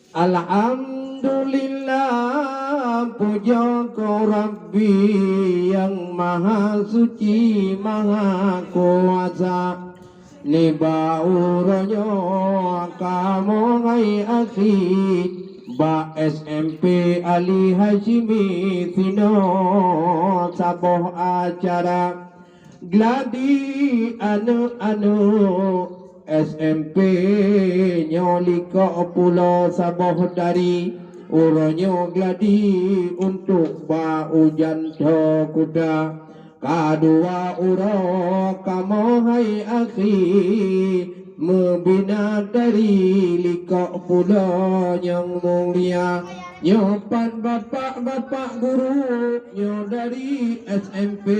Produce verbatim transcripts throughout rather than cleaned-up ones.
Alhamdulillah, pujoe keu Rabbi nyang Maha Suci, Maha Kuasa. Nibak uroe nyoe kamoe hai akhi bak S M P Ali Hasyimi sinoe saboh acara. Gladi aneuk-aneuk S M P nyoe likok pulo saboh tari, uroe nyoe gladi untuk bak ujan tho kuda. Ka dua uroe kamoe hai akhi meubina tari likok pulo nyang mulia. Nyoe pat bapak-bapak guru nyoe dari S M P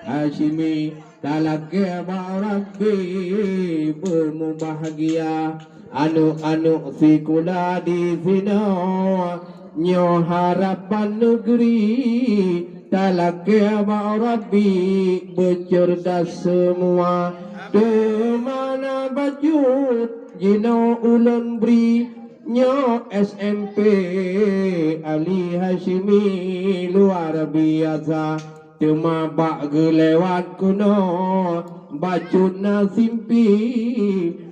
Hasyimi, talakée bak Rabbi beumubahgia. Aneuk-aneuk sikula di sinoe nyoe harapan neugri, talakée bak Rabbi beuceurdas seumua. Teuma na bacut jinoe ulôn bri, nyoe S M P Ali Hasyimi luar biasa. Teuma bak geulewat keunoe bacut na simpi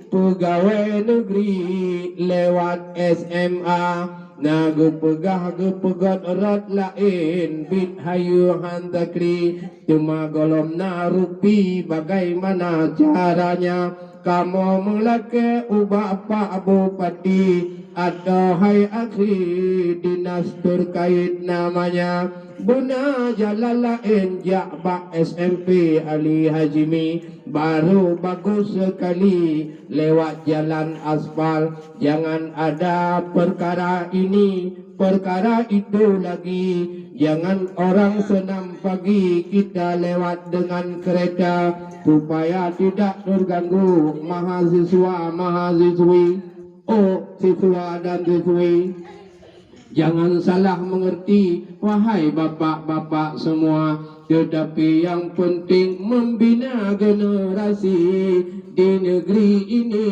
peugawée neugri lewat S M A. Na geupeugah geupeugot rot laén bit hayeu han takri, teuma gohlom na rupi bagaimana caranya. Kamoe meulakée ubak Pak Bupati atau hai akhi dinas terkait namanya. Beuna jalan laén jak bak S M P Ali Hasyimi, baru bagus sekali lewat jalan aspal. Jangan ada perkara ini, perkara itu lagi. Jangan orang senam pagi kita lewat dengan kereta, supaya tidak terganggu mahasiswa-mahasiswi. Oh, siswa dan siswi, jangan salah mengerti, wahai bapak-bapak semua. Tetapi yang penting membina generasi di negeri ini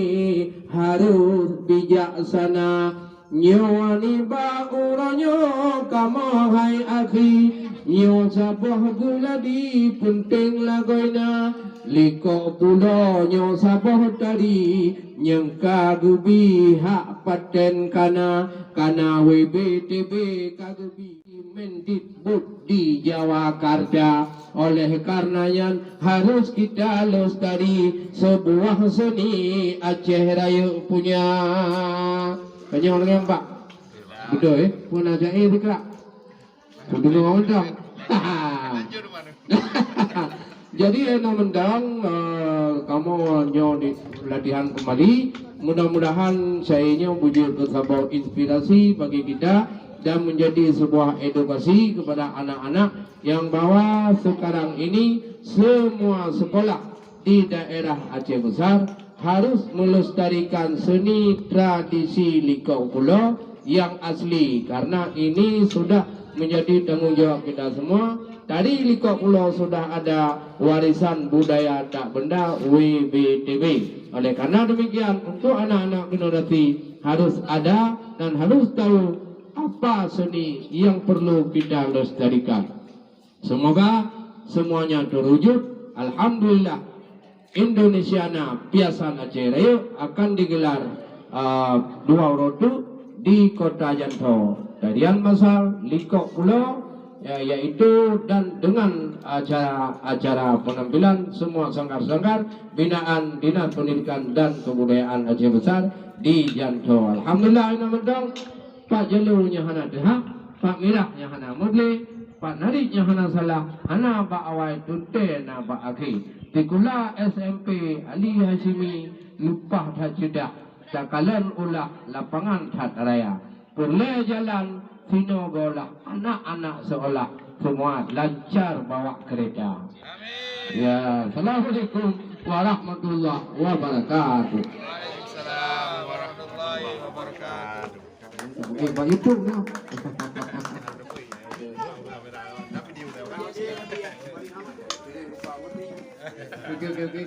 harus bijaksana. Nyoe nibak uroe nyoe kamoe hai akhi, nyoe saboh geuladi penting lagoina. Likok pulo nyoe saboh tari nyang ka geubi hak paten kana, kana W B T B ka geubi Mendikbud di Jawakarta. Oleh karena nyan, harus kita lestari sebuah seni Aceh Rayeuk punya. Kenyang dengan Pak. Betul, eh? Pun aja, eh, dikrak. Kudu ngomong dong. Jadi, eh, na mendang, eh, kamoe nyoe di latihan kembali. Mudah-mudahan saya nyoe bujur keu saboh inspirasi bagi kita dan menjadi sebuah edukasi kepada anak-anak yang bahwa sekarang ini semua sekolah di daerah Aceh Besar harus melestarikan seni tradisi likok pulo yang asli, karena ini sudah menjadi tanggung jawab kita semua. Tari likok pulo sudah ada, warisan budaya tak benda W B T B. Oleh karena demikian, untuk anak-anak generasi harus ada dan harus tahu apa seni yang perlu kita lestarikan. Semoga semuanya terwujud. Alhamdulillah, Indonesiana Piasan Aceh Rayeuk akan digelar, ah, dua uroe teuk di Kota Jantho. Tarian masal, likok pulo, ya, yaitu dan dengan acara-acara penampilan semua sanggar-sanggar binaan Dinas Pendidikan dan Kebudayaan Aceh Besar di Jantho. Alhamdulillah, ina mantong. Pat jalô nyang hana teuhah, pat mirah nyang hana meuglé, pat narit nyang hana salah, hana bak awai teuntée na bak akhé. Sikula S M P Ali Hasyimi leupah that ceudah, takalon ulah lapangan that raya. Peureulée jalan sinoe goh lah, anak-anak seukolah seumua lancar bawa keureta. Ya, assalamualaikum warahmatullahi wabarakatuh. Waalaikumsalam warahmatullahi wabarakatuh. Eh, bak YouTube tu. Okey, okey, okey.